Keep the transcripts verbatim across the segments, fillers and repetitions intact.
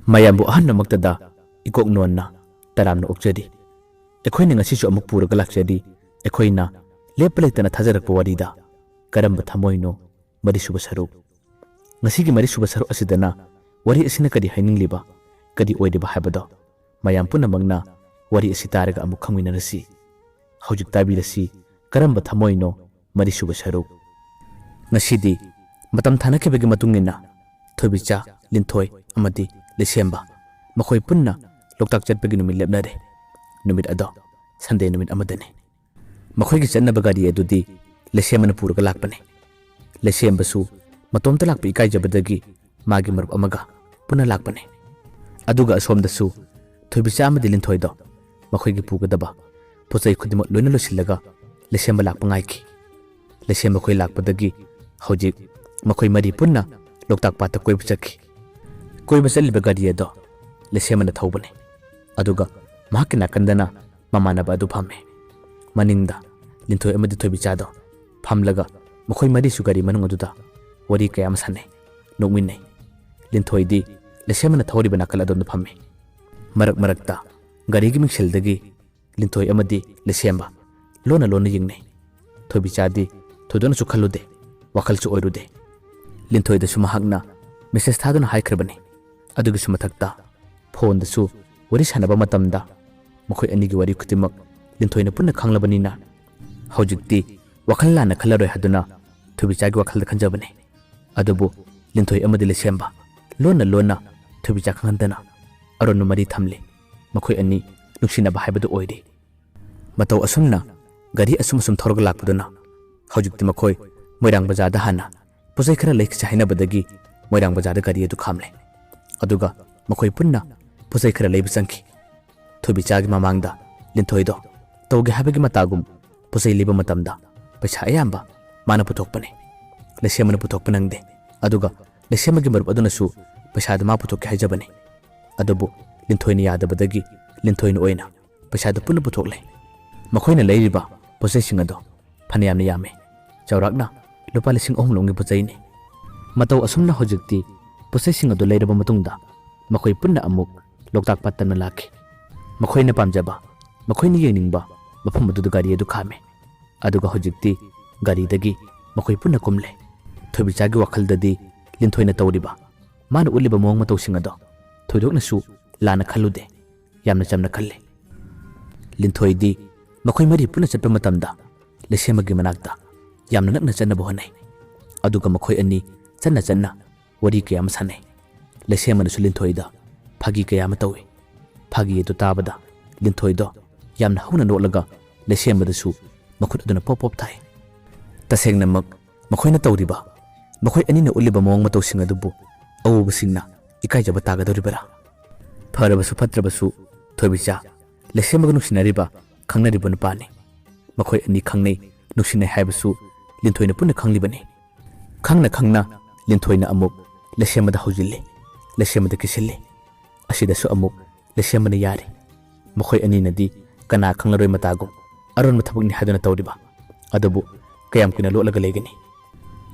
ꯃꯌꯥꯝꯕꯨ ꯑꯍꯥꯟꯕꯃꯛꯇꯗ ꯏꯀꯣꯛ ꯅꯣꯟꯅ ꯇꯔꯥꯝꯅ ꯑꯣꯛꯆꯔꯤ꯫ ꯑꯩꯈꯣꯏꯅ ꯉꯁꯤꯁꯨ ꯑꯃꯨꯛ ꯄꯨꯔꯒ ꯂꯥꯛꯆꯔꯤ, ꯑꯩꯈꯣꯏꯅ ꯂꯦꯞꯄ ꯂꯩꯇꯅ ꯊꯥꯖꯔꯛꯄ ꯋꯥꯔꯤꯗ "ꯀꯔꯝꯕ ꯊꯃꯣꯏꯅꯣ" ꯃꯔꯤꯁꯨꯕ ꯁꯔꯨꯛ꯫ ꯉꯁꯤꯒꯤ ꯃꯔꯤꯁꯨꯕ ꯁꯔꯨꯛ ꯑꯁꯤꯗꯅ ꯋꯥꯔꯤ ꯑꯁꯤꯅ ꯀꯔꯤ ꯍꯥꯏꯅꯤꯡꯂꯤꯕ, ꯀꯔꯤ ꯑꯣꯏꯔꯤꯕ ꯍꯥꯏꯕꯗꯣ ꯃꯌꯥꯝ ꯄꯨꯝꯅꯃꯛꯅ ꯋꯥꯔꯤ ꯑꯁꯤ ꯇꯥꯔꯒ ꯑꯃꯨꯛ ꯈꯪꯃꯤꯟꯅꯔꯁꯤ꯫ ꯍꯧꯖꯤꯛ ꯇꯥꯕꯤꯔꯁꯤ "ꯀꯔꯝꯕ ꯊꯃꯣꯏꯅꯣ" ꯃꯔꯤꯁꯨꯕ ꯁꯔꯨꯛ꯫ ꯉꯁꯤꯗꯤ ꯃꯇꯝ ꯊꯥꯅꯈꯤꯕꯒꯤ ꯃꯇꯨꯡ ꯏꯟꯅ ꯊꯣꯏꯕꯤꯆꯥ, ꯂꯤꯟꯊꯣꯏ ꯑꯃꯗꯤ ꯂꯩꯁꯦꯝꯕ ꯃꯈꯣꯏ ꯄꯨꯟꯅ ꯂꯣꯛꯇꯥꯛ ꯆꯠꯄꯒꯤ ꯅꯨꯃꯤꯠ ꯂꯦꯞꯅꯔꯦ꯫ ꯅꯨꯃꯤꯠ ꯑꯗꯣ ꯁꯟꯗꯦ ꯅꯨꯃꯤꯠ ꯑꯃꯗꯅꯤ꯫ ꯃꯈꯣꯏꯒꯤ ꯆꯠꯅꯕ ꯒꯥꯔꯤ ꯑꯗꯨꯗꯤ ꯂꯩꯁꯦꯝꯕꯅ ꯄꯨꯔꯒ ꯂꯥꯛꯄꯅꯤ꯫ ꯂꯩꯁꯦꯝꯕꯁꯨ ꯃꯇꯣꯝꯇ ꯂꯥꯛꯄ ꯏꯀꯥꯏꯖꯕꯗꯒꯤ ꯃꯥꯒꯤ ꯃꯔꯨꯞ ꯑꯃꯒ ꯄꯨꯟꯅ ꯂꯥꯛꯄꯅꯤ꯫ ꯑꯗꯨꯒ ꯑꯁꯣꯝꯗꯁꯨ ꯊꯣꯏꯕꯤꯆꯥ ꯑꯃꯗꯤ ꯂꯤꯟꯊꯣꯏꯗꯣ ꯃꯈꯣꯏꯒꯤ ꯄꯨꯒꯗꯕ ꯄꯣꯠ ꯆꯩ ꯈꯨꯗꯤꯡꯃꯛ ꯂꯣꯏꯅ ꯂꯣꯏꯁꯤꯜꯂꯒ ꯂꯩꯁꯦꯝꯕ ꯂꯥꯛꯄ ꯉꯥꯏꯈꯤ꯫ ꯂꯩꯁꯦꯝꯕ ꯈꯣꯏ ꯂꯥꯛꯄꯗꯒꯤ ꯍꯧꯖꯤꯛ ꯃꯈꯣꯏ ꯃꯔꯤ ꯄꯨꯟꯅ ꯂꯣꯛꯇꯥꯛ ꯄꯥꯠꯇ ꯀꯣꯏꯕ ꯆꯠꯈꯤ꯫ ꯀꯣꯏꯕ ꯆꯠꯂꯤꯕ ꯒꯥꯔꯤ ꯑꯗꯣ ꯂꯩꯁꯦꯝꯕꯅ ꯊꯧꯕꯅꯤ꯫ ꯑꯗꯨꯒ ꯃꯍꯥꯛꯀꯤ ꯅꯥꯀꯟꯗꯅ ꯃꯃꯥꯟꯅꯕ ꯑꯗꯨ ꯐꯝꯃꯤ꯫ ꯃꯅꯤꯡꯗ ꯂꯤꯟꯊꯣꯏ ꯑꯃꯗꯤ ꯊꯣꯏꯕꯤꯆꯥꯗꯣ ꯐꯝꯂꯒ ꯃꯈꯣꯏ ꯃꯔꯤꯁꯨ ꯒꯥꯔꯤ ꯃꯅꯨꯡ ꯑꯗꯨꯗ ꯋꯥꯔꯤ ꯀꯌꯥ ꯑꯃ ꯁꯥꯟꯅꯩ, ꯅꯣꯛꯃꯤꯟꯅꯩ꯫ ꯂꯤꯟꯊꯣꯏꯗꯤ ꯂꯩꯁꯦꯝꯕꯅ ꯊꯧꯔꯤꯕ ꯅꯥꯀꯜ ꯑꯗꯣꯝꯗ ꯐꯝꯃꯤ꯫ ꯃꯔꯛ ꯃꯔꯛꯇ ꯒꯥꯔꯤꯒꯤ ꯃꯤꯡꯁꯦꯜꯗꯒꯤ ꯂꯤꯟꯊꯣꯏ ꯑꯃꯗꯤ ꯂꯩꯁꯦꯝꯕ ꯂꯣꯟꯅ ꯂꯣꯟꯅ ꯌꯦꯡꯅꯩ꯫ ꯊꯣꯏꯕꯤꯆꯥꯗꯤ ꯊꯣꯏꯗꯣꯛꯅꯁꯨ ꯈꯜꯂꯨꯗꯦ, ꯋꯥꯈꯜꯁꯨ ꯑꯣꯏꯔꯨꯗꯦ꯫ ꯂꯤꯟꯊꯣꯏꯗꯁꯨ ꯃꯍꯥꯛꯅ ꯃꯦꯁꯦꯖ ꯊꯥꯗꯨꯅ ꯍꯥꯏꯈ꯭ꯔꯕꯅꯤ꯫ ꯑꯗꯨꯒꯤꯁꯨ ꯃꯊꯛꯇ ꯐꯣꯟꯗꯁꯨ ꯋꯥꯔꯤ ꯁꯥꯟꯅꯕ ꯃꯇꯝꯗ ꯃꯈꯣꯏ ꯑꯅꯤꯒꯤ ꯋꯥꯔꯤ ꯈꯨꯗꯤꯡꯃꯛ ꯂꯤꯟꯊꯣꯏꯅ ꯄꯨꯟꯅ ꯈꯪꯂꯕꯅꯤꯅ ꯍꯧꯖꯤꯛꯇꯤ ꯋꯥꯈꯜ ꯂꯥꯟꯅ ꯈꯜꯂꯔꯣꯏ ꯍꯥꯏꯗꯨꯅ ꯊꯣꯏꯕꯤꯆꯥꯒꯤ ꯋꯥꯈꯜꯗ ꯈꯟꯖꯕꯅꯤ꯫ ꯑꯗꯨꯕꯨ ꯂꯤꯟꯊꯣꯏ ꯑꯃꯗꯤ ꯂꯩꯁꯦꯝꯕ ꯂꯣꯟꯅ ꯂꯣꯟꯅ ꯊꯣꯏꯕꯤꯆꯥ ꯈꯪꯍꯟꯗꯅ ꯑꯔꯣꯟꯕ ꯃꯔꯤ ꯊꯝꯂꯤ꯫ ꯃꯈꯣꯏ ꯑꯅꯤ ꯅꯨꯡꯁꯤꯅꯕ ꯍꯥꯏꯕꯗꯨ ꯑꯣꯏꯔꯤ꯫ ꯃꯇꯧ ꯑꯁꯨꯝꯅ ꯒꯥꯔꯤ ꯑꯁꯨꯝ ꯑꯁꯨꯝ ꯊꯧꯔꯒ ꯂꯥꯛꯄꯗꯨꯅ ꯍꯧꯖꯤꯛꯇꯤ ꯃꯈꯣꯏ ꯃꯣꯏꯔꯥꯡ ꯕꯖꯥꯔꯗ ꯍꯥꯟꯅ ꯄꯣꯠ ꯆꯩ ꯈꯔ ꯂꯩꯈꯤꯁꯤ ꯍꯥꯏꯅꯕꯗꯒꯤ ꯃꯣꯏꯔꯥꯡ ꯕꯖꯥꯔꯗ ꯒꯥꯔꯤ ꯑꯗꯨ ꯈꯥꯝꯂꯦ꯫ ꯑꯗꯨꯒ ꯃꯈꯣꯏ ꯄꯨꯟꯅ ꯄꯣꯠ ꯆꯩ ꯈꯔ ꯂꯩꯕ ꯆꯪꯈꯤ꯫ ꯊꯣꯏꯕꯤꯆꯥꯒꯤ ꯃꯃꯥꯡꯗ ꯂꯤꯟꯊꯣꯏꯗꯣ ꯇꯧꯒꯦ ꯍꯥꯏꯕꯒꯤ ꯃꯇꯥꯒꯨꯝ ꯄꯣꯠ ꯆꯩ ꯂꯩꯕ ꯃꯇꯝꯗ ꯄꯩꯁꯥ ꯑꯌꯥꯝꯕ ꯃꯥꯅ ꯄꯨꯊꯣꯛꯄꯅꯤ꯫ ꯂꯩꯁꯦꯝꯕꯅ ꯄꯨꯊꯣꯛꯄ ꯅꯪꯗꯦ꯫ ꯑꯗꯨꯒ ꯂꯩꯁꯦꯝꯕꯒꯤ ꯃꯔꯨꯞ ꯑꯗꯨꯅꯁꯨ ꯄꯩꯁꯥꯗꯨ ꯃꯥ ꯄꯨꯊꯣꯛꯀꯦ ꯍꯥꯏꯖꯕꯅꯤ꯫ ꯑꯗꯨꯕꯨ ꯂꯤꯟꯊꯣꯏꯅ ꯌꯥꯗꯕꯗꯒꯤ ꯂꯤꯟꯊꯣꯏꯅ ꯑꯣꯏꯅ ꯄꯩꯁꯥꯗꯨ ꯄꯨꯟꯅ ꯄꯨꯊꯣꯛꯂꯦ꯫ ꯃꯈꯣꯏꯅ ꯂꯩꯔꯤꯕ ꯄꯣꯠꯆꯩꯁꯤꯡ ꯑꯗꯣ ꯐꯅꯌꯥꯝꯅ ꯌꯥꯝꯃꯤ꯫ ꯆꯥꯎꯔꯥꯛꯅ ꯂꯨꯄꯥ ꯂꯤꯁꯤꯡ ꯑꯍꯨꯝ ꯂꯣꯝꯒꯤ ꯄꯣꯠꯆꯩꯅꯤ꯫ ꯃꯇꯧ ꯑꯁꯨꯝꯅ ꯍꯧꯖꯤꯛꯇꯤ ꯄꯣꯠꯆꯩꯁꯤꯡ ꯑꯗꯨ ꯂꯩꯔꯕ ꯃꯇꯨꯡꯗ ꯃꯈꯣꯏ ꯄꯨꯟꯅ ꯑꯃꯨꯛ ꯂꯣꯛꯇꯥꯛ ꯄꯥꯠ ꯇꯝꯅ ꯂꯥꯛꯈꯤ꯫ ꯃꯈꯣꯏꯅ ꯄꯥꯝꯖꯕ, ꯃꯈꯣꯏꯅ ꯌꯦꯡꯅꯤꯡꯕ ꯃꯐꯝ ꯑꯗꯨꯗ ꯒꯥꯔꯤ ꯑꯗꯨ ꯈꯥꯝꯃꯤ꯫ ꯑꯗꯨꯒ ꯍꯧꯖꯤꯛꯇꯤ ꯒꯥꯔꯤꯗꯒꯤ ꯃꯈꯣꯏ ꯄꯨꯟꯅ ꯀꯨꯝꯂꯦ꯫ ꯊꯣꯏꯕꯤꯆꯥꯒꯤ ꯋꯥꯈꯜꯗꯗꯤ ꯂꯤꯟꯊꯣꯏꯅ ꯇꯧꯔꯤꯕ, ꯃꯥꯅ ꯎꯠꯂꯤꯕ ꯃꯑꯣꯡ ꯃꯇꯧꯁꯤꯡ ꯑꯗꯣ ꯊꯣꯏꯗꯣꯛꯅꯁꯨ ꯂꯥꯟꯅ ꯈꯜꯂꯨꯗꯦ꯫ ꯌꯥꯝꯅ ꯆꯝꯅ ꯈꯜꯂꯤ꯫ ꯂꯤꯟꯊꯣꯏꯗꯤ ꯃꯈꯣꯏ ꯃꯔꯤ ꯄꯨꯟꯅ ꯆꯠꯄ ꯃꯇꯝꯗ ꯂꯩꯁꯦꯝꯕꯒꯤ ꯃꯅꯥꯛꯇ ꯌꯥꯝꯅ ꯅꯛꯅ ꯆꯠꯅꯕ ꯍꯣꯠꯅꯩ꯫ ꯑꯗꯨꯒ ꯃꯈꯣꯏ ꯑꯅꯤ ꯆꯠꯅ ꯆꯠꯅ ꯋꯥꯔꯤ ꯀꯌꯥ ꯑꯃ ꯁꯥꯟꯅꯩ꯫ ꯂꯩꯁꯦꯝꯕꯅꯁꯨ ꯂꯤꯟꯊꯣꯏꯗ ꯐꯥꯒꯤ ꯀꯌꯥ ꯑꯃ ꯇꯧꯏ꯫ ꯐꯥꯒꯤ ꯑꯗꯨ ꯇꯥꯕꯗ ꯂꯤꯟꯊꯣꯏꯗꯣ ꯌꯥꯝꯅ ꯍꯧꯅ ꯅꯣꯛꯂꯒ ꯂꯩꯁꯦꯝꯕꯗꯁꯨ ꯃꯈꯨꯠ ꯑꯗꯨꯅ ꯄꯣꯞ ꯄꯣꯞ ꯊꯥꯏ꯫ ꯇꯁꯦꯡꯅꯃꯛ ꯃꯈꯣꯏꯅ ꯇꯧꯔꯤꯕ, ꯃꯈꯣꯏ ꯑꯅꯤꯅ ꯎꯠꯂꯤꯕ ꯃꯑꯣꯡ ꯃꯇꯧꯁꯤꯡ ꯑꯗꯨꯕꯨ ꯑꯎꯕꯁꯤꯡꯅ ꯏꯀꯥꯏꯖꯕ ꯇꯥꯒꯗꯧꯔꯤꯕꯔꯥ? ꯐꯔꯕꯁꯨ ꯐꯠꯇ꯭ꯔꯕꯁꯨ ꯊꯣꯏꯕꯤꯆꯥ ꯂꯩꯁꯦꯝꯕꯒ ꯅꯨꯡꯁꯤꯅꯔꯤꯕ, ꯈꯪꯅꯔꯤꯕ ꯅꯨꯄꯥꯅꯤ꯫ ꯃꯈꯣꯏ ꯑꯅꯤ ꯈꯪꯅꯩ, ꯅꯨꯡꯁꯤꯅꯩ ꯍꯥꯏꯕꯁꯨ ꯂꯤꯟꯊꯣꯏꯅ ꯄꯨꯟꯅ ꯈꯪꯂꯤꯕꯅꯤ꯫ ꯈꯪꯅ ꯈꯪꯅ ꯂꯤꯟꯊꯣꯏꯅ ꯑꯃꯨꯛ ꯂꯩꯁꯦꯝꯕꯗ ꯍꯧꯖꯤꯜꯂꯤ, ꯂꯩꯁꯦꯝꯕꯗ ꯀꯤꯁꯤꯜꯂꯤ꯫ ꯑꯁꯤꯗꯁꯨ ꯑꯃꯨꯛ ꯂꯩꯁꯦꯝꯕꯅ ꯌꯥꯔꯤ꯫ ꯃꯈꯣꯏ ꯑꯅꯤꯅꯗꯤ ꯀꯅꯥ ꯈꯪꯂꯔꯣꯏ ꯃꯇꯥꯒꯨꯝ ꯑꯔꯣꯟꯕ ꯊꯕꯛꯅꯤ ꯍꯥꯏꯗꯨꯅ ꯇꯧꯔꯤꯕ꯫ ꯑꯗꯨꯕꯨ ꯀꯌꯥꯝ ꯀꯨꯏꯅ ꯂꯣꯠꯂꯒ ꯂꯩꯒꯅꯤ?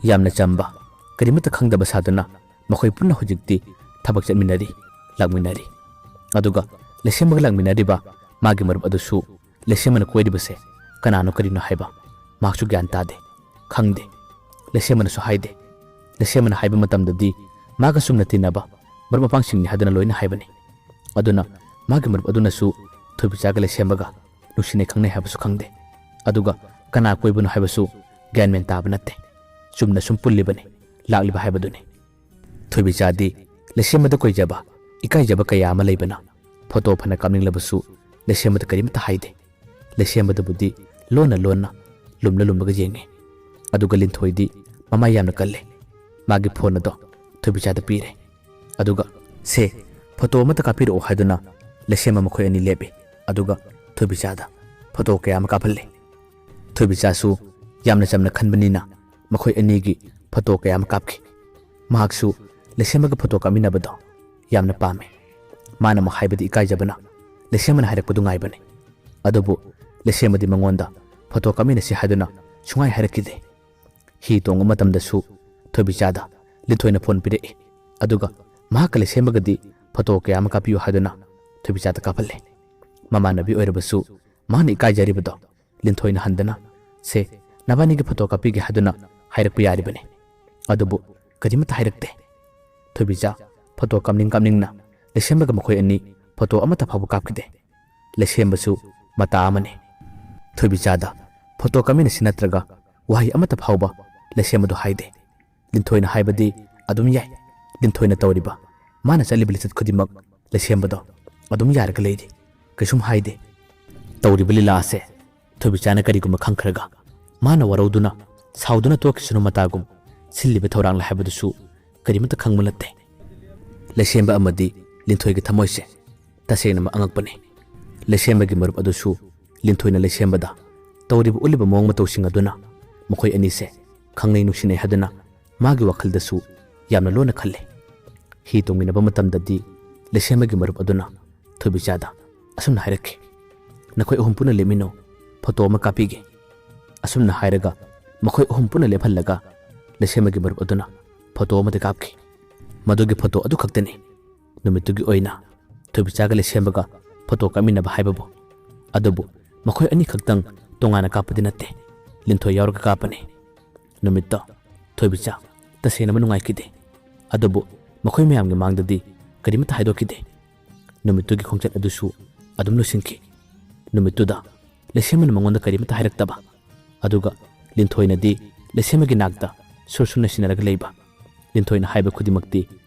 ꯌꯥꯝꯅ ꯆꯝꯕ, ꯀꯔꯤꯃꯠꯇ ꯈꯪꯗꯕ ꯁꯥꯗꯨꯅ ꯃꯈꯣꯏ ꯄꯨꯟꯅ ꯍꯧꯖꯤꯛꯇꯤ ꯊꯕꯛ ꯆꯠꯃꯤꯟꯅꯔꯤ, ꯂꯥꯛꯃꯤꯟꯅꯔꯤ꯫ ꯑꯗꯨꯒ ꯂꯩꯁꯦꯝꯕꯒ ꯂꯥꯛꯃꯤꯟꯅꯔꯤꯕ ꯃꯥꯒꯤ ꯃꯔꯨꯞ ꯑꯗꯨꯁꯨ ꯂꯩꯁꯦꯝꯕꯅ ꯀꯣꯏꯔꯤꯕꯁꯦ ꯀꯅꯥꯅꯣ ꯀꯔꯤꯅꯣ ꯍꯥꯏꯕ ꯃꯍꯥꯛꯁꯨ ꯒ꯭ꯌꯥꯟ ꯇꯥꯗꯦ, ꯈꯪꯗꯦ꯫ ꯂꯩꯁꯦꯝꯕꯅꯁꯨ ꯍꯥꯏꯗꯦ꯫ ꯂꯩꯁꯦꯝꯕꯅ ꯍꯥꯏꯕ ꯃꯇꯝꯗꯗꯤ ꯃꯥꯒ ꯆꯨꯝꯅ ꯇꯤꯟꯅꯕ ꯃꯔꯨꯞ ꯃꯄꯥꯡꯁꯤꯡꯅꯤ ꯍꯥꯏꯗꯨꯅ ꯂꯣꯏꯅ ꯍꯥꯏꯕꯅꯤ꯫ ꯑꯗꯨꯅ ꯃꯥꯒꯤ ꯃꯔꯨꯞ ꯑꯗꯨꯅꯁꯨ ꯊꯣꯏꯕꯤꯆꯥꯒ ꯂꯩꯁꯦꯝꯕꯒ ꯅꯨꯡꯁꯤꯅꯩ ꯈꯪꯅꯩ ꯍꯥꯏꯕꯁꯨ ꯈꯪꯗꯦ꯫ ꯑꯗꯨꯒ ꯀꯅꯥ ꯀꯣꯏꯕꯅꯣ ꯍꯥꯏꯕꯁꯨ ꯒ꯭ꯌꯥꯟ ꯃꯦꯟ ꯇꯥꯕ ꯅꯠꯇꯦ꯫ ꯆꯨꯝꯅ ꯁꯨꯝ ꯄꯨꯜꯂꯤꯕꯅꯤ, ꯂꯥꯛꯂꯤꯕ ꯍꯥꯏꯕꯗꯨꯅꯤ꯫ ꯊꯣꯏꯕꯤꯆꯥꯗꯤ ꯂꯩꯁꯦꯝꯕꯗ ꯀꯣꯏꯖꯕ, ꯏꯀꯥꯏꯖꯕ ꯀꯌꯥ ꯑꯃ ꯂꯩꯕꯅ ꯐꯣꯇꯣ ꯐꯅ ꯀꯥꯞꯅꯤꯡꯂꯕꯁꯨ ꯂꯩꯁꯦꯝꯕꯗ ꯀꯔꯤꯃꯠꯇ ꯍꯥꯏꯗꯦ꯫ ꯂꯩꯁꯦꯝꯕꯗꯕꯨꯗꯤ ꯂꯣꯟꯅ ꯂꯣꯟꯅ, ꯂꯨꯝꯂ ꯂꯨꯝꯂꯒ ꯌꯦꯡꯉꯤ꯫ ꯑꯗꯨꯒ ꯂꯤꯟꯊꯣꯏꯗꯤ ꯃꯃꯥꯏ ꯌꯥꯝꯅ ꯀꯜꯂꯦ꯫ ꯃꯥꯒꯤ ꯐꯣꯟ ꯑꯗꯣ ꯊꯣꯏꯕꯤꯆꯥꯗ ꯄꯤꯔꯦ꯫ ꯑꯗꯨꯒ, "ꯁꯦ, ꯐꯣꯇꯣ ꯑꯃꯠꯇ ꯀꯥꯞꯄꯤꯔꯛꯑꯣ" ꯍꯥꯏꯗꯨꯅ ꯂꯩꯁꯦꯝꯕ ꯃꯈꯣꯏ ꯑꯅꯤ ꯂꯦꯞꯄꯤ꯫ ꯑꯗꯨꯒ ꯊꯣꯏꯕꯤꯆꯥꯗ ꯐꯣꯇꯣ ꯀꯌꯥ ꯑꯃ ꯀꯥꯞꯍꯜꯂꯤ꯫ ꯊꯣꯏꯕꯤꯆꯥꯁꯨ ꯌꯥꯝꯅ ꯆꯝꯅ ꯈꯟꯕꯅꯤꯅ ꯃꯈꯣꯏ ꯑꯅꯤꯒꯤ ꯐꯣꯇꯣ ꯀꯌꯥ ꯑꯃ ꯀꯥꯞꯈꯤ꯫ ꯃꯍꯥꯛꯁꯨ ꯂꯩꯁꯦꯝꯕꯒ ꯐꯣꯇꯣ ꯀꯥꯞꯃꯤꯟꯅꯕꯗꯣ ꯌꯥꯝꯅ ꯄꯥꯝꯃꯤ꯫ ꯃꯥꯅ ꯑꯃꯨꯛ ꯍꯥꯏꯕꯗꯤ ꯏꯀꯥꯏꯖꯕꯅ ꯂꯩꯁꯦꯝꯕꯅ ꯍꯥꯏꯔꯛꯄꯗꯨ ꯉꯥꯏꯕꯅꯤ꯫ ꯑꯗꯨꯕꯨ ꯂꯩꯁꯦꯝꯕꯗꯤ ꯃꯉꯣꯟꯗ ꯐꯣꯇꯣ ꯀꯥꯞꯃꯤꯟꯅꯁꯤ ꯍꯥꯏꯗꯨꯅ ꯁꯨꯡꯍꯥꯏ ꯍꯥꯏꯔꯛꯈꯤꯗꯦ꯫ ꯍꯤ ꯇꯣꯡꯕ ꯃꯇꯝꯗꯁꯨ ꯊꯣꯏꯕꯤꯆꯥꯗ ꯂꯤꯟꯊꯣꯏꯅ ꯐꯣꯟ ꯄꯤꯔꯛꯏ꯫ ꯑꯗꯨꯒ ꯃꯍꯥꯛꯀ ꯂꯩꯁꯦꯝꯕꯒꯗꯤ ꯐꯣꯇꯣ ꯀꯌꯥ ꯑꯃ ꯀꯥꯞꯄꯤꯌꯨ ꯍꯥꯏꯗꯨꯅ ꯊꯣꯏꯕꯤꯆꯥꯗ ꯀꯥꯞꯍꯜꯂꯦ꯫ ꯃꯃꯥꯟꯅꯕꯤ ꯑꯣꯏꯔꯕꯁꯨ ꯃꯍꯥꯛꯅ ꯏꯀꯥꯏꯖꯔꯤꯕꯗꯣ ꯂꯤꯟꯊꯣꯏꯅ ꯍꯟꯗꯅ "ꯁꯦ, ꯅꯕꯥꯅꯤꯒꯤ ꯐꯣꯇꯣ ꯀꯥꯞꯄꯤꯒꯦ" ꯍꯥꯏꯗꯨꯅ ꯍꯥꯏꯔꯛꯄ ꯌꯥꯔꯤꯕꯅꯤ꯫ ꯑꯗꯨꯕꯨ ꯀꯔꯤꯃꯠꯇ ꯍꯥꯏꯔꯛꯇꯦ꯫ ꯊꯣꯏꯕꯤꯆꯥ ꯐꯣꯇꯣ ꯀꯥꯞꯅꯤꯡ ꯀꯥꯞꯅꯤꯡꯅ ꯂꯩꯁꯦꯝꯕꯒ ꯃꯈꯣꯏ ꯑꯅꯤ ꯐꯣꯇꯣ ꯑꯃꯠꯇ ꯐꯥꯎꯕ ꯀꯥꯞꯈꯤꯗꯦ꯫ ꯂꯩꯁꯦꯝꯕꯁꯨ ꯃꯇꯥ ꯑꯃꯅꯤ꯫ ꯊꯣꯏꯕꯤꯆꯥꯗ ꯐꯣꯇꯣ ꯀꯥꯞꯃꯤꯟꯅꯁꯤ ꯅꯠꯇ꯭ꯔꯒ ꯋꯥꯍꯩ ꯑꯃꯠꯇ ꯐꯥꯎꯕ ꯂꯩꯁꯦꯝꯕꯗꯨ ꯍꯥꯏꯗꯦ꯫ ꯂꯤꯟꯊꯣꯏꯅ ꯍꯥꯏꯕꯗꯤ ꯑꯗꯨꯝ ꯌꯥꯏ꯫ ꯂꯤꯟꯊꯣꯏꯅ ꯇꯧꯔꯤꯕ, ꯃꯥꯅ ꯆꯠꯂꯤꯕ ꯂꯤꯆꯠ ꯈꯨꯗꯤꯡꯃꯛ ꯂꯩꯁꯦꯝꯕꯗꯣ ꯑꯗꯨꯝ ꯌꯥꯔꯒ ꯂꯩꯔꯤ꯫ ꯀꯩꯁꯨꯝ ꯍꯥꯏꯗꯦ꯫ ꯇꯧꯔꯤꯕ ꯂꯤꯂꯥ ꯑꯁꯦ ꯊꯣꯏꯕꯤꯆꯥꯅ ꯀꯔꯤꯒꯨꯝꯕ ꯈꯪꯈ꯭ꯔꯒ ꯃꯥꯅ ꯋꯥꯔꯧꯗꯨꯅ ꯁꯥꯎꯗꯨꯅ ꯇꯣꯛꯈꯤꯁꯅꯨ ꯃꯇꯥꯒꯨꯝ ꯁꯤꯜꯂꯤꯕ ꯊꯧꯔꯥꯡꯂ ꯍꯥꯏꯕꯗꯨꯁꯨ ꯀꯔꯤꯃꯠꯇ ꯈꯪꯕ ꯅꯠꯇꯦ꯫ ꯂꯩꯁꯦꯝꯕ ꯑꯃꯗꯤ ꯂꯤꯟꯊꯣꯏꯒꯤ ꯊꯃꯣꯏꯁꯦ ꯇꯁꯦꯡꯅꯃꯛ ꯑꯉꯛꯄꯅꯤ꯫ ꯂꯩꯁꯦꯝꯕꯒꯤ ꯃꯔꯨꯞ ꯑꯗꯨꯁꯨ ꯂꯤꯟꯊꯣꯏꯅ ꯂꯩꯁꯦꯝꯕꯗ ꯇꯧꯔꯤꯕ ꯎꯠꯂꯤꯕ ꯃꯑꯣꯡ ꯃꯇꯧꯁꯤꯡ ꯑꯗꯨꯅ ꯃꯈꯣꯏ ꯑꯅꯤꯁꯦ ꯈꯪꯅꯩ ꯅꯨꯡꯁꯤꯅꯩ ꯍꯥꯏꯗꯨꯅ ꯃꯥꯒꯤ ꯋꯥꯈꯜꯗꯁꯨ ꯌꯥꯝꯅ ꯂꯣꯟꯅ ꯈꯜꯂꯤ꯫ ꯍꯤ ꯇꯣꯡꯃꯤꯟꯅꯕ ꯃꯇꯝꯗꯗꯤ ꯂꯩꯁꯦꯝꯕꯒꯤ ꯃꯔꯨꯞ ꯑꯗꯨꯅ ꯊꯣꯏꯕꯤꯆꯥꯗ ꯑꯁꯨꯝꯅ ꯍꯥꯏꯔꯛꯈꯤ, "ꯅꯈꯣꯏ ꯑꯍꯨꯝ ꯄꯨꯟꯅ ꯂꯦꯞꯃꯤꯟꯅꯧ, ꯐꯣꯇꯣ ꯑꯃ ꯀꯥꯞꯄꯤꯒꯦ"꯫ ꯑꯁꯨꯝꯅ ꯍꯥꯏꯔꯒ ꯃꯈꯣꯏ ꯑꯍꯨꯝ ꯄꯨꯟꯅ ꯂꯦꯞꯍꯜꯂꯒ ꯂꯩꯁꯦꯝꯕꯒꯤ ꯃꯔꯨꯞ ꯑꯗꯨꯅ ꯐꯣꯇꯣ ꯑꯃꯗꯤ ꯀꯥꯞꯈꯤ꯫ ꯃꯗꯨꯒꯤ ꯐꯣꯇꯣ ꯑꯗꯨ ꯈꯛꯇꯅꯤ ꯅꯨꯃꯤꯠꯇꯨꯒꯤ ꯑꯣꯏꯅ ꯊꯣꯏꯕꯤꯆꯥꯒ ꯂꯩꯁꯦꯝꯕꯒ ꯐꯣꯇꯣ ꯀꯥꯞꯃꯤꯟꯅꯕ ꯍꯥꯏꯕꯕꯨ꯫ ꯑꯗꯨꯕꯨ ꯃꯈꯣꯏ ꯑꯅꯤꯈꯛꯇꯪ ꯇꯣꯉꯥꯟꯅ ꯀꯥꯞꯄꯗꯤ ꯅꯠꯇꯦ, ꯂꯤꯟꯊꯣꯏ ꯌꯥꯎꯔꯒ ꯀꯥꯞꯄꯅꯤ꯫ ꯅꯨꯃꯤꯠꯇꯣ ꯊꯣꯏꯕꯤꯆꯥ ꯇꯁꯦꯡꯅꯃꯛ ꯅꯨꯡꯉꯥꯏꯈꯤꯗꯦ꯫ ꯑꯗꯨꯕꯨ ꯃꯈꯣꯏ ꯃꯌꯥꯝꯒꯤ ꯃꯥꯡꯗꯗꯤ ꯀꯔꯤꯃꯠꯇ ꯍꯥꯏꯗꯣꯛꯈꯤꯗꯦ꯫ ꯅꯨꯃꯤꯠꯇꯨꯒꯤ ꯈꯣꯡꯆꯠ ꯑꯗꯨꯁꯨ ꯑꯗꯨꯝ ꯂꯣꯏꯁꯤꯟꯈꯤ꯫ ꯅꯨꯃꯤꯠꯇꯨꯗ ꯂꯩꯁꯦꯝꯕꯅ ꯃꯉꯣꯟꯗ ꯀꯔꯤꯃꯠꯇ ꯍꯥꯏꯔꯛꯇꯕ꯫ ꯑꯗꯨꯒ ꯂꯤꯟꯊꯣꯏꯅꯗꯤ ꯂꯩꯁꯦꯝꯕꯒꯤ ꯅꯥꯛꯇ ꯁꯨꯔ ꯁꯨꯔ ꯅꯩꯁꯤꯟꯅꯔꯒ ꯂꯩꯕ꯫ ꯂꯤꯟꯊꯣꯏꯅ ꯍꯥꯏꯕ ꯈꯨꯗꯤꯡꯃꯛꯇꯤ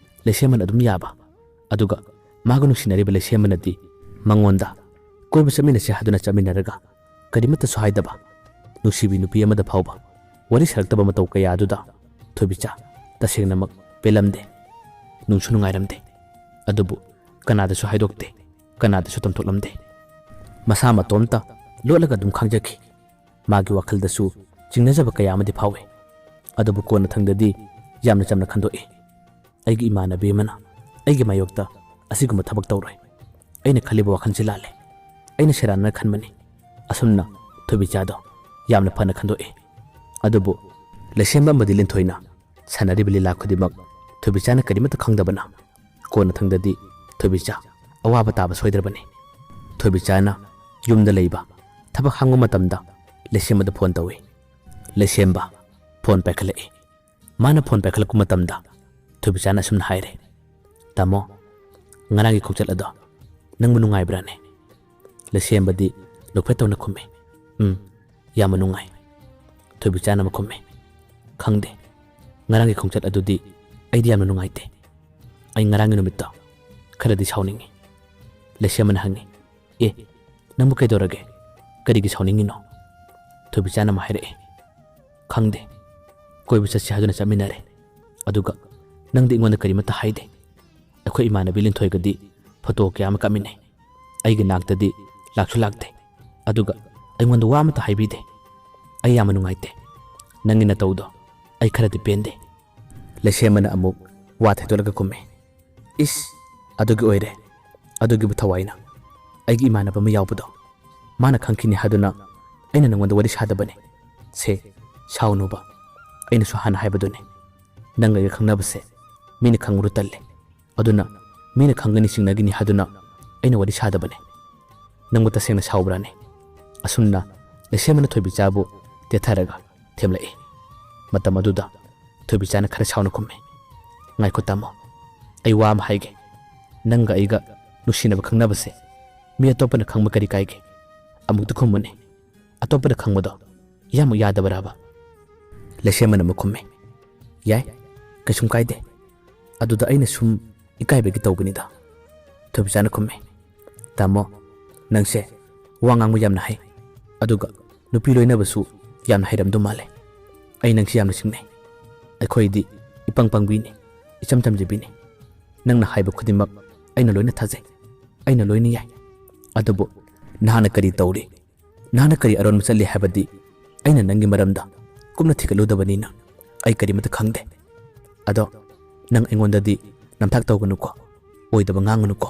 ꯂꯩꯁꯦꯝꯕꯅ ꯑꯗꯨꯝ ꯌꯥꯕ꯫ ꯑꯗꯨꯒ ꯃꯥꯒ ꯅꯨꯡꯁꯤꯅꯔꯤꯕ ꯂꯩꯁꯦꯝꯕꯅꯗꯤ ꯃꯉꯣꯟꯗ "ꯀꯣꯏꯕ ꯆꯠꯃꯤꯟꯅꯁꯦ" ꯍꯥꯏꯗꯨꯅ ꯆꯠꯃꯤꯟꯅꯔꯒ ꯀꯔꯤꯃꯠꯇꯁꯨ ꯍꯥꯏꯗꯕ ꯅꯨꯡꯁꯤꯕꯤ ꯅꯨꯄꯤ ꯑꯃꯗ ꯐꯥꯎꯕ ꯋꯥꯔꯤ ꯁꯥꯔꯛꯇꯕ ꯃꯇꯧ ꯀꯌꯥ ꯑꯗꯨꯗ ꯊꯣꯏꯕꯤꯆꯥ ꯇꯁꯦꯡꯅꯃꯛ ꯄꯦꯜꯂꯝꯗꯦ, ꯅꯨꯡꯁꯨ ꯅꯨꯡꯉꯥꯏꯔꯝꯗꯦ꯫ ꯑꯗꯨꯕꯨ ꯀꯅꯥꯗꯁꯨ ꯍꯥꯏꯗꯣꯛꯇꯦ, ꯀꯅꯥꯗꯁꯨ ꯇꯝꯊꯣꯛꯂꯝꯗꯦ꯫ ꯃꯁꯥ ꯃꯇꯣꯝꯇ ꯂꯣꯠꯂꯒ ꯑꯗꯨꯝ ꯈꯥꯡꯖꯈꯤ꯫ ꯃꯥꯒꯤ ꯋꯥꯈꯜꯗꯁꯨ ꯆꯤꯡꯅꯖꯕ ꯀꯌꯥ ꯑꯃꯗꯤ ꯐꯥꯎꯏ꯫ ꯑꯗꯨꯕꯨ ꯀꯣꯟꯅꯊꯪꯗꯗꯤ ꯌꯥꯝꯅ ꯆꯝꯅ ꯈꯟꯗꯣꯛꯏ꯫ "ꯑꯩꯒꯤ ꯏꯃꯥꯟꯅꯕꯤ ꯑꯃꯅ ꯑꯩꯒꯤ ꯃꯥꯌꯣꯛꯇ ꯑꯁꯤꯒꯨꯝꯕ ꯊꯕꯛ ꯇꯧꯔꯣꯏ꯫ ꯑꯩꯅ ꯈꯜꯂꯤꯕ ꯋꯥꯈꯜꯁꯤ ꯂꯥꯜꯂꯦ꯫ ꯑꯩꯅ ꯁꯦꯔꯥꯟꯅꯅ ꯈꯟꯕꯅꯤ"꯫ ꯑꯁꯨꯝꯅ ꯊꯣꯏꯕꯤꯆꯥꯗꯣ ꯌꯥꯝꯅ ꯐꯅ ꯈꯟꯗꯣꯛꯏ꯫ ꯑꯗꯨꯕꯨ ꯂꯩꯁꯦꯝꯕ ꯑꯃꯗꯤ ꯂꯤꯟꯊꯣꯏꯅ ꯁꯥꯟꯅꯔꯤꯕ ꯂꯤꯂꯥ ꯈꯨꯗꯤꯡꯃꯛ ꯊꯣꯏꯕꯤꯆꯥꯅ ꯀꯔꯤꯃꯠꯇ ꯈꯪꯗꯕꯅ ꯀꯣꯟꯅꯊꯪꯗꯗꯤ "ꯊꯣꯏꯕꯤꯆꯥ, ꯑꯋꯥꯕ ꯇꯥꯕ ꯁꯣꯏꯗ꯭ꯔꯕꯅꯤ꯫" ꯊꯣꯏꯕꯤꯆꯥꯅ ꯌꯨꯝꯗ ꯂꯩꯕ ꯊꯕꯛ ꯍꯥꯡꯕ ꯃꯇꯝꯗ ꯂꯩꯁꯦꯝꯕꯗ ꯐꯣꯟ ꯇꯧꯏ꯫ ꯂꯩꯁꯦꯝꯕ ꯐꯣꯟ ꯄꯥꯏꯈꯠꯂꯛꯏ꯫ ꯃꯥꯅ ꯐꯣꯟ ꯄꯥꯏꯈꯠꯂꯛꯄ ꯃꯇꯝꯗ ꯊꯣꯏꯕꯤꯆꯥꯅ ꯑꯁꯨꯝꯅ ꯍꯥꯏꯔꯦ, "ꯇꯥꯃꯣ, ꯉꯔꯥꯡꯒꯤ ꯈꯣꯡꯆꯠ ꯑꯗꯣ ꯅꯪꯕꯨ ꯅꯨꯡꯉꯥꯏꯕ꯭ꯔꯥꯅꯦ?" ꯂꯩꯁꯦꯝꯕꯗꯤ ꯅꯣꯛꯐꯦꯠ ꯇꯧꯅ ꯈꯨꯝꯃꯤ, "ꯎꯝ, ꯌꯥꯝꯅ ꯅꯨꯡꯉꯥꯏ꯫" ꯊꯣꯏꯕꯤꯆꯥꯅ ꯑꯃꯨꯛ ꯈꯨꯝꯃꯤ, "ꯈꯪꯗꯦ, ꯉꯔꯥꯡꯒꯤ ꯈꯣꯡꯆꯠ ꯑꯗꯨꯗꯤ ꯑꯩꯗꯤ ꯌꯥꯝꯅ ꯅꯨꯡꯉꯥꯏꯇꯦ꯫ ꯑꯩ ꯉꯔꯥꯡꯒꯤ ꯅꯨꯃꯤꯠꯇꯣ ꯈꯔꯗꯤ ꯁꯥꯎꯅꯤꯡꯉꯤ꯫" ꯂꯩꯁꯦꯝꯕꯅ ꯍꯪꯉꯤ, "ꯑꯦ, ꯅꯪꯕꯨ ꯀꯩꯗꯧꯔꯒꯦ? ꯀꯔꯤꯒꯤ ꯁꯥꯎꯅꯤꯡꯉꯤꯅꯣ?" ꯊꯣꯏꯕꯤꯆꯥꯅ ꯑꯃꯨꯛ ꯍꯥꯏꯔꯛꯑꯦ, "ꯈꯪꯗꯦ, ꯀꯣꯏꯕ ꯆꯠꯁꯤ ꯍꯥꯏꯗꯨꯅ ꯆꯠꯃꯤꯟꯅꯔꯦ꯫ ꯑꯗꯨꯒ ꯅꯪꯗꯤ ꯑꯩꯉꯣꯟꯗ ꯀꯔꯤꯃꯠꯇ ꯍꯥꯏꯗꯦ꯫ ꯑꯩꯈꯣꯏ ꯏꯃꯥꯟꯅꯕꯤ ꯂꯤꯟꯊꯣꯏꯒꯗꯤ ꯐꯣꯇꯣ ꯀꯌꯥ ꯑꯃ ꯀꯥꯞꯃꯤꯟꯅꯩ꯫ ꯑꯩꯒꯤ ꯅꯥꯛꯇꯗꯤ ꯂꯥꯛꯁꯨ ꯂꯥꯛꯇꯦ꯫ ꯑꯗꯨꯒ ꯑꯩꯉꯣꯟꯗ ꯋꯥ ꯑꯃꯠꯇ ꯍꯥꯏꯕꯤꯗꯦ꯫ ꯑꯩ ꯌꯥꯝꯅ ꯅꯨꯡꯉꯥꯏꯇꯦ꯫ ꯅꯪꯒꯤ ꯅꯇꯧꯗꯣ ꯑꯩ ꯈꯔꯗꯤ ꯄꯦꯟꯗꯦ꯫" ꯂꯩꯁꯦꯝꯕꯅ ꯑꯃꯨꯛ ꯋꯥ ꯊꯩꯗꯣꯛꯂꯒ ꯈꯨꯝꯃꯤ, "ꯏꯁ, ꯑꯗꯨꯒꯤ ꯑꯣꯏꯔꯦ꯫ ꯑꯗꯨꯒꯤꯕꯨ ꯊꯋꯥꯏꯅ꯫ ꯑꯩꯒꯤ ꯏꯃꯥꯟꯅꯕ ꯑꯃ ꯌꯥꯎꯕꯗꯣ, ꯃꯥꯅ ꯈꯪꯈꯤꯅꯤ ꯍꯥꯏꯗꯨꯅ ꯑꯩꯅ ꯅꯉꯣꯟꯗ ꯋꯥꯔꯤ ꯁꯥꯗꯕꯅꯤ꯫ ꯁꯦ, ꯁꯥꯎꯅꯨꯕ꯫ ꯑꯩꯅꯁꯨ ꯍꯥꯟꯅ ꯍꯥꯏꯕꯗꯨꯅꯤ꯫ ꯅꯪꯒ ꯑꯩꯒ ꯈꯪꯅꯕꯁꯦ ꯃꯤꯅ ꯈꯪꯕꯗꯨ ꯇꯜꯂꯤ꯫ ꯑꯗꯨꯅ ꯃꯤꯅ ꯈꯪꯒꯅꯤ ꯆꯤꯡꯅꯒꯅꯤ ꯍꯥꯏꯗꯨꯅ ꯑꯩꯅ ꯋꯥꯔꯤ ꯁꯥꯗꯕꯅꯤ꯫ ꯅꯪꯕꯨ ꯇꯁꯦꯡꯅ ꯁꯥꯎꯕ꯭ꯔꯥꯅꯦ?" ꯑꯁꯨꯝꯅ ꯂꯩꯁꯦꯝꯕꯅ ꯊꯣꯏꯕꯤꯆꯥꯕꯨ ꯇꯦꯊꯔꯒ ꯊꯦꯝꯂꯛꯏ꯫ ꯃꯇꯝ ꯑꯗꯨꯗ ꯊꯣꯏꯕꯤꯆꯥꯅ ꯈꯔ ꯁꯥꯎꯅ ꯈꯨꯝꯃꯤ, "ꯉꯥꯏꯈꯣ ꯇꯥꯃꯣ, ꯑꯩ ꯋꯥ ꯑꯃ ꯍꯥꯏꯒꯦ꯫ ꯅꯪꯒ ꯑꯩꯒ ꯅꯨꯡꯁꯤꯅꯕ ꯈꯪꯅꯕꯁꯦ ꯃꯤ ꯑꯇꯣꯞꯄꯅ ꯈꯪꯕ ꯀꯔꯤ ꯀꯥꯏꯒꯦ? ꯑꯃꯨꯛꯇ ꯈꯨꯝꯃꯨꯅꯦ꯫ ꯑꯇꯣꯞꯄꯅ ꯈꯪꯕꯗꯣ ꯏꯌꯥꯃꯛ ꯌꯥꯗꯕꯔꯕ?" ꯂꯩꯁꯦꯝꯕꯅ ꯑꯃꯨꯛ ꯈꯨꯝꯃꯤ, "ꯌꯥꯏ, ꯀꯩꯁꯨꯝ ꯀꯥꯏꯗꯦ꯫ ꯑꯗꯨꯗ ꯑꯩꯅ ꯁꯨꯝ ꯏꯀꯥꯏꯕꯒꯤ ꯇꯧꯕꯅꯤꯗ꯫" ꯊꯣꯏꯕꯤꯆꯥꯅ ꯈꯨꯝꯃꯤ, "ꯇꯥꯃꯣ, ꯅꯪꯁꯦ ꯋꯥ ꯉꯥꯡꯕ ꯌꯥꯝꯅ ꯍꯩ꯫ ꯑꯗꯨꯒ ꯅꯨꯄꯤ ꯂꯣꯏꯅꯕꯁꯨ ꯌꯥꯝꯅ ꯍꯩꯔꯝꯗꯧ ꯃꯥꯜꯂꯦ꯫ ꯑꯩ ꯅꯪꯁꯤ ꯌꯥꯝꯅ ꯆꯤꯡꯅꯩ꯫ ꯑꯩꯈꯣꯏꯗꯤ ꯏꯄꯪ ꯄꯪꯕꯤꯅꯤ, ꯏꯆꯝ ꯆꯝꯖꯕꯤꯅꯤ꯫ ꯅꯪꯅ ꯍꯥꯏꯕ ꯈꯨꯗꯤꯡꯃꯛ ꯑꯩꯅ ꯂꯣꯏꯅ ꯊꯥꯖꯩ꯫ ꯑꯩꯅ ꯂꯣꯏꯅ ꯌꯥꯏ꯫ ꯑꯗꯨꯕꯨ ꯅꯍꯥꯛꯅ ꯀꯔꯤ ꯇꯧꯔꯤ? ꯅꯍꯥꯛꯅ ꯀꯔꯤ ꯑꯔꯣꯟꯕ ꯆꯠꯂꯤ ꯍꯥꯏꯕꯗꯤ ꯑꯩꯅ ꯅꯪꯒꯤ ꯃꯔꯝꯗ ꯀꯨꯞꯅ ꯊꯤꯒꯠꯂꯨꯗꯕꯅꯤꯅ ꯑꯩ ꯀꯔꯤꯃꯠꯇ ꯈꯪꯗꯦ꯫ ꯑꯗꯣ ꯅꯪ ꯑꯩꯉꯣꯟꯗꯗꯤ ꯅꯝꯊꯥꯛ ꯇꯧꯒꯅꯨꯀꯣ, ꯑꯣꯏꯗꯕ ꯉꯥꯡꯒꯅꯨꯀꯣ꯫"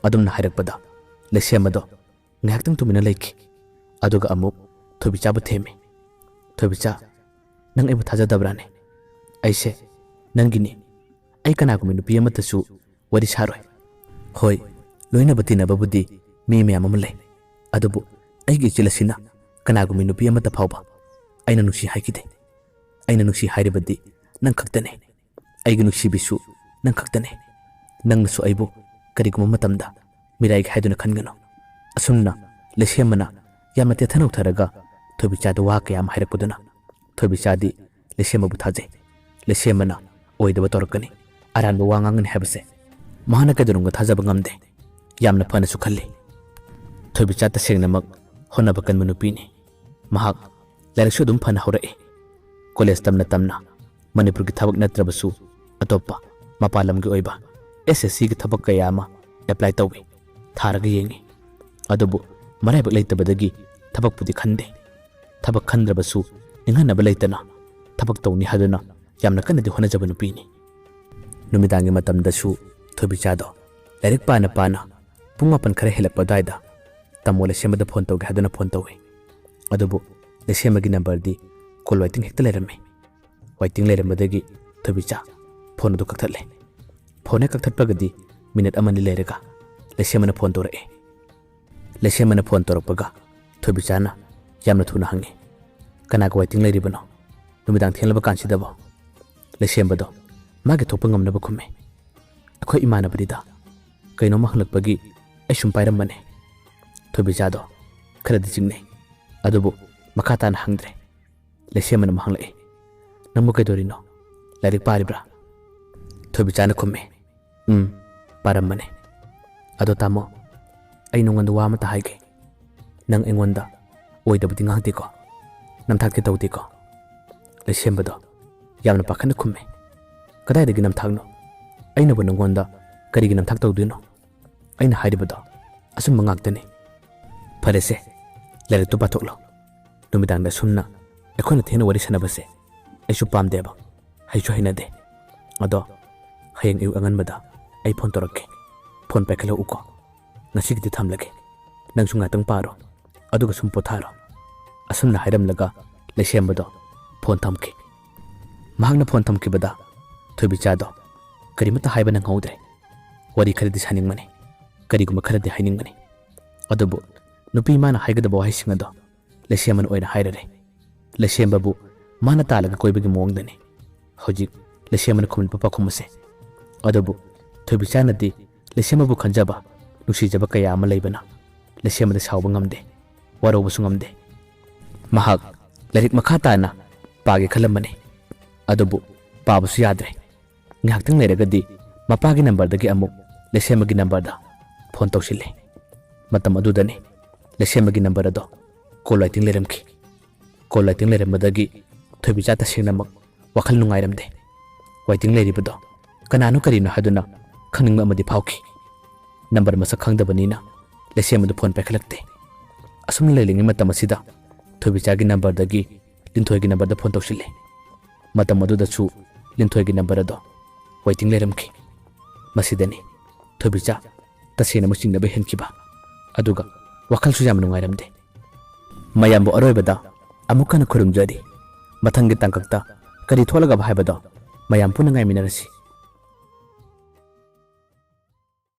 ꯑꯗꯨꯝꯅ ꯍꯥꯏꯔꯛꯄꯗ ꯂꯩꯁꯦꯝꯕꯗꯣ ꯉꯥꯏꯍꯥꯛꯇꯪ ꯇꯨꯃꯤꯟꯅ ꯂꯩꯈꯤ꯫ ꯑꯗꯨꯒ ꯑꯃꯨꯛ ꯊꯣꯏꯕꯤꯆꯥꯕꯨ ꯊꯦꯝꯃꯤ꯫ "ꯊꯣꯏꯕꯤꯆꯥ, ꯅꯪ ꯑꯩꯕꯨ ꯊꯥꯖꯗꯕ꯭ꯔꯥꯅꯦ? ꯑꯩꯁꯦ ꯅꯪꯒꯤꯅꯤ꯫ ꯑꯩ ꯀꯅꯥꯒꯨꯝꯕ ꯅꯨꯄꯤ ꯑꯃꯠꯇꯁꯨ ꯋꯥꯔꯤ ꯁꯥꯔꯣꯏ꯫ "ꯍꯣꯏ, ꯂꯣꯏꯅꯕ ꯇꯤꯟꯅꯕꯕꯨꯗꯤ ꯃꯤ ꯃꯌꯥꯝ ꯑꯃ ꯂꯩ, ꯑꯗꯨꯕꯨ ꯑꯩꯒꯤ ꯏꯆꯦꯜ ꯑꯁꯤꯅ ꯀꯅꯥꯒꯨꯝꯕꯤ ꯅꯨꯄꯤ ꯑꯃꯠꯇ ꯐꯥꯎꯕ ꯑꯩꯅ ꯅꯨꯡꯁꯤ ꯍꯥꯏꯈꯤꯗꯦ꯫ ꯑꯩꯅ ꯅꯨꯡꯁꯤ ꯍꯥꯏꯔꯤꯕꯗꯤ ꯅꯪ ꯈꯛꯇꯅꯤ꯫ ꯑꯩꯒꯤ ꯅꯨꯡꯁꯤꯕꯤꯁꯨ ꯅꯪ ꯈꯛꯇꯅꯤ꯫ ꯅꯪꯅꯁꯨ ꯑꯩꯕꯨ ꯀꯔꯤꯒꯨꯝꯕ ꯃꯇꯝꯗ ꯃꯤꯔꯥꯏꯒꯦ ꯍꯥꯏꯗꯨꯅ ꯈꯟꯒꯅꯨ"꯫ ꯑꯁꯨꯝꯅ ꯂꯩꯁꯦꯝꯕꯅ ꯌꯥꯝꯅ ꯇꯦꯊ ꯅꯧꯊꯔꯒ ꯊꯣꯏꯕꯤꯆꯥꯗ ꯋꯥ ꯀꯌꯥ ꯑꯃ ꯍꯥꯏꯔꯛꯄꯗꯨꯅ ꯊꯣꯏꯕꯤꯆꯥꯗꯤ ꯂꯩꯁꯦꯝꯕꯕꯨ ꯊꯥꯖꯩ꯫ ꯂꯩꯁꯦꯝꯕꯅ ꯑꯣꯏꯗꯕ ꯇꯧꯔꯛꯀꯅꯤ, ꯑꯔꯥꯟꯕ ꯋꯥ ꯉꯥꯡꯒꯅꯤ ꯍꯥꯏꯕꯁꯦ ꯃꯍꯥꯛꯅ ꯀꯩꯗꯧꯅꯨꯡꯗ ꯊꯥꯖꯕ ꯉꯝꯗꯦ꯫ ꯌꯥꯝꯅ ꯐꯅꯁꯨ ꯈꯜꯂꯤ꯫ ꯊꯣꯏꯕꯤꯆꯥ ꯇꯁꯦꯡꯅꯃꯛ ꯍꯣꯠꯅꯕ ꯀꯟꯕ ꯅꯨꯄꯤꯅꯤ꯫ ꯃꯍꯥꯛ ꯂꯥꯏꯔꯤꯛꯁꯨ ꯑꯗꯨꯝ ꯐꯅ ꯍꯧꯔꯛꯏ꯫ ꯀꯣꯂꯦꯖ ꯇꯝꯅ ꯇꯝꯅ ꯃꯅꯤꯄꯨꯔꯒꯤ ꯊꯕꯛ ꯅꯠꯇ꯭ꯔꯕꯁꯨ ꯑꯇꯣꯞꯄ ꯃꯄꯥꯟ ꯂꯝꯒꯤ ꯑꯣꯏꯕ ꯑꯦꯁ ꯑꯦꯁ ꯁꯤꯒꯤ ꯊꯕꯛ ꯀꯌꯥ ꯑꯃ ꯑꯦꯄ꯭ꯂꯥꯏ ꯇꯧꯏ, ꯊꯥꯔꯒ ꯌꯦꯡꯏ꯫ ꯑꯗꯨꯕꯨ ꯃꯔꯥꯏꯕꯛ ꯂꯩꯇꯕꯗꯒꯤ ꯊꯕꯛꯄꯨꯗꯤ ꯈꯟꯗꯦ꯫ ꯊꯕꯛ ꯈꯟꯗ꯭ꯔꯕꯁꯨ ꯅꯤꯡꯍꯟꯅꯕ ꯂꯩꯇꯅ ꯊꯕꯛ ꯇꯧꯅꯤ ꯍꯥꯏꯗꯨꯅ ꯌꯥꯝꯅ ꯀꯟꯅꯗꯤ ꯍꯣꯠꯅꯖꯕ ꯅꯨꯄꯤꯅꯤ꯫ ꯅꯨꯃꯤꯗꯥꯡꯒꯤ ꯃꯇꯝꯗꯁꯨ ꯊꯣꯏꯕꯤꯆꯥꯗꯣ ꯂꯥꯏꯔꯤꯛ ꯄꯥꯅ ꯄꯥꯅ ꯄꯨꯡ ꯃꯥꯄꯟ ꯈꯔ ꯍꯦꯜꯂꯛꯄ ꯑꯗꯨꯋꯥꯏꯗ ꯇꯥꯃꯣ ꯂꯩꯁꯦꯝꯕꯗ ꯐꯣꯟ ꯇꯧꯒꯦ ꯍꯥꯏꯗꯨꯅ ꯐꯣꯟ ꯇꯧꯏ꯫ ꯑꯗꯨꯕꯨ ꯂꯩꯁꯦꯝꯕꯒꯤ ꯅꯝꯕꯔꯗꯤ ꯀꯣꯜ ꯋꯦꯇꯤꯡ ꯍꯦꯛꯇ ꯂꯩꯔꯝꯃꯤ꯫ ꯋꯦꯇꯤꯡ ꯂꯩꯔꯝꯕꯗꯒꯤ ꯊꯣꯏꯕꯤꯆꯥ ꯐꯣꯟ ꯑꯗꯨ ꯀꯛꯊꯠꯂꯦ꯫ ꯐꯣꯟ ꯍꯦꯛ ꯀꯛꯊꯠꯄꯒꯗꯤ ꯃꯤꯅꯤꯠ ꯑꯃꯅꯤ ꯂꯩꯔꯒ ꯂꯩꯁꯦꯝꯕꯅ ꯐꯣꯟ ꯇꯧꯔꯛꯑꯦ꯫ ꯂꯩꯁꯦꯝꯕꯅ ꯐꯣꯟ ꯇꯧꯔꯛꯄꯒ ꯊꯣꯏꯕꯤꯆꯥꯅ ꯌꯥꯝꯅ ꯊꯨꯅ ꯍꯪꯉꯤ, "ꯀꯅꯥꯒ ꯋꯦꯇꯤꯡ ꯂꯩꯔꯤꯕꯅꯣ ꯅꯨꯃꯤꯗꯥꯡ ꯊꯦꯡꯂꯕ ꯀꯥꯟꯁꯤꯗꯕꯣ?" ꯂꯩꯁꯦꯝꯕꯗꯣ ꯃꯥꯒꯤ ꯊꯣꯛꯄ ꯉꯝꯅꯕ ꯈꯨꯝꯃꯤ, "ꯑꯩꯈꯣꯏ ꯏꯃꯥꯟꯅꯕꯅꯤꯗ꯫ ꯀꯩꯅꯣꯝꯃ ꯍꯪꯂꯛꯄꯒꯤ ꯑꯩ ꯁꯨꯝ ꯄꯥꯏꯔꯝꯕꯅꯦ"꯫ ꯊꯣꯏꯕꯤꯆꯥꯗꯣ ꯈꯔꯗꯤ ꯆꯤꯡꯅꯩ, ꯑꯗꯨꯕꯨ ꯃꯈꯥ ꯇꯥꯅ ꯍꯪꯗ꯭ꯔꯦ꯫ ꯂꯩꯁꯦꯝꯕꯅ ꯑꯃꯨꯛ ꯍꯪꯂꯛꯏ, "ꯅꯪꯕꯨ ꯀꯩꯗꯧꯔꯤꯅꯣ? ꯂꯥꯏꯔꯤꯛ ꯄꯥꯔꯤꯕ꯭ꯔꯥ?" ꯊꯣꯏꯕꯤꯆꯥꯅ ꯈꯨꯝꯃꯤ, "ꯎꯝ, ꯄꯥꯔꯝꯕꯅꯦ꯫ ꯑꯗꯣ ꯇꯥꯃꯣ, ꯑꯩ ꯅꯉꯣꯟꯗ ꯋꯥ ꯑꯃꯇ ꯍꯥꯏꯒꯦ꯫ ꯅꯪ ꯑꯩꯉꯣꯟꯗ ꯑꯣꯏꯗꯕꯗꯤ ꯉꯥꯡꯗꯦꯀꯣ? ꯅꯝꯊꯥꯛꯇꯤ ꯇꯧꯗꯦꯀꯣ?" ꯂꯩꯁꯦꯝꯕꯗꯣ ꯌꯥꯝꯅ ꯄꯥꯈꯠꯅ ꯈꯨꯝꯃꯤ, "ꯀꯗꯥꯏꯗꯒꯤ ꯅꯝꯊꯥꯛꯅꯣ? ꯑꯩꯅꯕꯨ ꯅꯉꯣꯟꯗ ꯀꯔꯤꯒꯤ ꯅꯝꯊꯥꯛ ꯇꯧꯗꯣꯏꯅꯣ? ꯑꯩꯅ ꯍꯥꯏꯔꯤꯕꯗꯣ ꯑꯆꯨꯝꯕ ꯉꯥꯛꯇꯅꯤ꯫ ꯐꯔꯦꯁꯦ, ꯂꯥꯏꯔꯤꯛꯇꯨ ꯄꯥꯊꯣꯛꯂꯣ꯫ ꯅꯨꯃꯤꯗꯥꯡꯗ ꯑꯁꯨꯝꯅ ꯑꯩꯈꯣꯏꯅ ꯊꯦꯡꯅ ꯋꯥꯔꯤ ꯁꯥꯟꯅꯕꯁꯦ ꯑꯩꯁꯨ ꯄꯥꯝꯗꯦꯕ, ꯍꯩꯁꯨ ꯍꯩꯅꯗꯦ꯫ ꯑꯗꯣ ꯍꯌꯦꯡ ꯑꯌꯨꯛ ꯑꯉꯟꯕꯗ ꯑꯩ ꯐꯣꯟ ꯇꯧꯔꯛꯀꯦ꯫ ꯐꯣꯟ ꯄꯥꯏꯈꯠꯂꯛꯎꯀꯣ꯫ ꯉꯁꯤꯒꯤꯗꯤ ꯊꯝꯂꯒꯦ꯫ ꯅꯪꯁꯨ ꯉꯥꯛꯇꯪ ꯄꯥꯔꯣ, ꯑꯗꯨꯒ ꯁꯨꯝ ꯄꯣꯊꯥꯔꯣ"꯫ ꯑꯁꯨꯝꯅ ꯍꯥꯏꯔꯝꯂꯒ ꯂꯩꯁꯦꯝꯕꯗꯣ ꯐꯣꯟ ꯊꯝꯈꯤ꯫ ꯃꯍꯥꯛꯅ ꯐꯣꯟ ꯊꯝꯈꯤꯕꯗ ꯊꯣꯏꯕꯤꯆꯥꯗꯣ ꯀꯔꯤꯃꯠꯇ ꯍꯥꯏꯕ ꯅꯪꯍꯧꯗ꯭ꯔꯦ꯫ ꯋꯥꯔꯤ ꯈꯔꯗꯤ ꯁꯥꯅꯤꯡꯕꯅꯤ, ꯀꯔꯤꯒꯨꯝꯕ ꯈꯔꯗꯤ ꯍꯥꯏꯅꯤꯡꯕꯅꯤ꯫ ꯑꯗꯨꯕꯨ ꯅꯨꯄꯤ ꯃꯥꯅ ꯍꯥꯏꯒꯗꯕ ꯋꯥꯍꯩꯁꯤꯡ ꯑꯗꯣ ꯂꯩꯁꯦꯝꯕꯅ ꯑꯣꯏꯅ ꯍꯥꯏꯔꯔꯦ꯫ ꯂꯩꯁꯦꯝꯕꯕꯨ ꯃꯥꯅ ꯇꯥꯜꯂꯒ ꯀꯣꯏꯕꯒꯤ ꯃꯑꯣꯡꯗꯅꯤ ꯍꯧꯖꯤꯛ ꯂꯩꯁꯦꯝꯕꯅ ꯈꯨꯝꯂꯤꯕ ꯄꯥꯎꯈꯨꯝ ꯑꯁꯦ꯫ ꯑꯗꯨꯕꯨ ꯊꯣꯏꯕꯤꯆꯥꯅꯗꯤ ꯂꯩꯁꯦꯝꯕꯕꯨ ꯈꯟꯖꯕ, ꯅꯨꯡꯁꯤꯖꯕ ꯀꯌꯥ ꯑꯃ ꯂꯩꯕꯅ ꯂꯩꯁꯦꯝꯕꯗ ꯁꯥꯎꯕ ꯉꯝꯗꯦ, ꯋꯥꯔꯧꯕꯁꯨ ꯉꯝꯗꯦ꯫ ꯃꯍꯥꯛ ꯂꯥꯏꯔꯤꯛ ꯃꯈꯥ ꯇꯥꯅ ꯄꯥꯒꯦ ꯈꯜꯂꯝꯕꯅꯤ, ꯑꯗꯨꯕꯨ ꯄꯥꯕꯁꯨ ꯌꯥꯗ꯭ꯔꯦ꯫ ꯉꯥꯏꯍꯥꯛꯇꯪ ꯂꯩꯔꯒꯗꯤ ꯃꯄꯥꯒꯤ ꯅꯝꯕꯔꯗꯒꯤ ꯑꯃꯨꯛ ꯂꯩꯁꯦꯝꯕꯒꯤ ꯅꯝꯕꯔꯗ ꯐꯣꯟ ꯇꯧꯁꯤꯜꯂꯦ꯫ ꯃꯇꯝ ꯑꯗꯨꯗꯅꯤ ꯂꯩꯁꯦꯝꯕꯒꯤ ꯅꯝꯕꯔ ꯑꯗꯣ ꯀꯣꯜ ꯋꯦꯇꯤꯡ ꯂꯩꯔꯝꯈꯤ꯫ ꯀꯣꯜ ꯋꯦꯇꯤꯡ ꯂꯩꯔꯝꯕꯗꯒꯤ ꯊꯣꯏꯕꯤꯆꯥ ꯇꯁꯦꯡꯅꯃꯛ ꯋꯥꯈꯜ ꯅꯨꯡꯉꯥꯏꯔꯝꯗꯦ꯫ ꯋꯦꯇꯤꯡ ꯂꯩꯔꯤꯕꯗꯣ ꯀꯅꯥꯅꯣ ꯀꯔꯤꯅꯣ ꯍꯥꯏꯗꯨꯅ ꯈꯪꯅꯤꯡꯕ ꯑꯃꯗꯤ ꯐꯥꯎꯈꯤ꯫ ꯅꯝꯕꯔ ꯃꯁꯛ ꯈꯪꯗꯕꯅꯤꯅ ꯂꯩꯁꯦꯝꯕꯗꯨ ꯐꯣꯟ ꯄꯥꯏꯈꯠꯂꯛꯇꯦ꯫ ꯑꯁꯨꯝꯅ ꯂꯩꯔꯤꯉꯩ ꯃꯇꯝ ꯑꯁꯤꯗ ꯊꯣꯏꯕꯤꯆꯥꯒꯤ ꯅꯝꯕꯔꯗꯒꯤ ꯂꯤꯟꯊꯣꯏꯒꯤ ꯅꯝꯕꯔꯗ ꯐꯣꯟ ꯇꯧꯁꯤꯜꯂꯦ꯫ ꯃꯇꯝ ꯑꯗꯨꯗꯁꯨ ꯂꯤꯟꯊꯣꯏꯒꯤ ꯅꯝꯕꯔ ꯑꯗꯣ ꯋꯦꯇꯤꯡ ꯂꯩꯔꯝꯈꯤ꯫ ꯃꯁꯤꯗꯅꯤ ꯊꯣꯏꯕꯤꯆꯥ ꯇꯁꯦꯡꯅ ꯑꯃꯨꯛ ꯆꯤꯡꯅꯕ ꯍꯦꯟꯈꯤꯕ꯫ ꯑꯗꯨꯒ ꯋꯥꯈꯜꯁꯨ ꯌꯥꯝ ꯅꯨꯡꯉꯥꯏꯔꯝꯗꯦ꯫ ꯃꯌꯥꯝꯕꯨ ꯑꯔꯣꯏꯕꯗ ꯑꯃꯨꯛ ꯍꯟꯅ ꯈꯨꯔꯨꯝꯖꯔꯤ꯫ ꯃꯊꯪꯒꯤ ꯇꯥꯡꯀꯛꯇ ꯀꯔꯤ ꯊꯣꯛꯂꯒꯕ ꯍꯥꯏꯕꯗꯣ ꯃꯌꯥꯝ ꯄꯨꯟꯅ ꯉꯥꯏꯃꯤꯟꯅꯔꯁꯤ꯫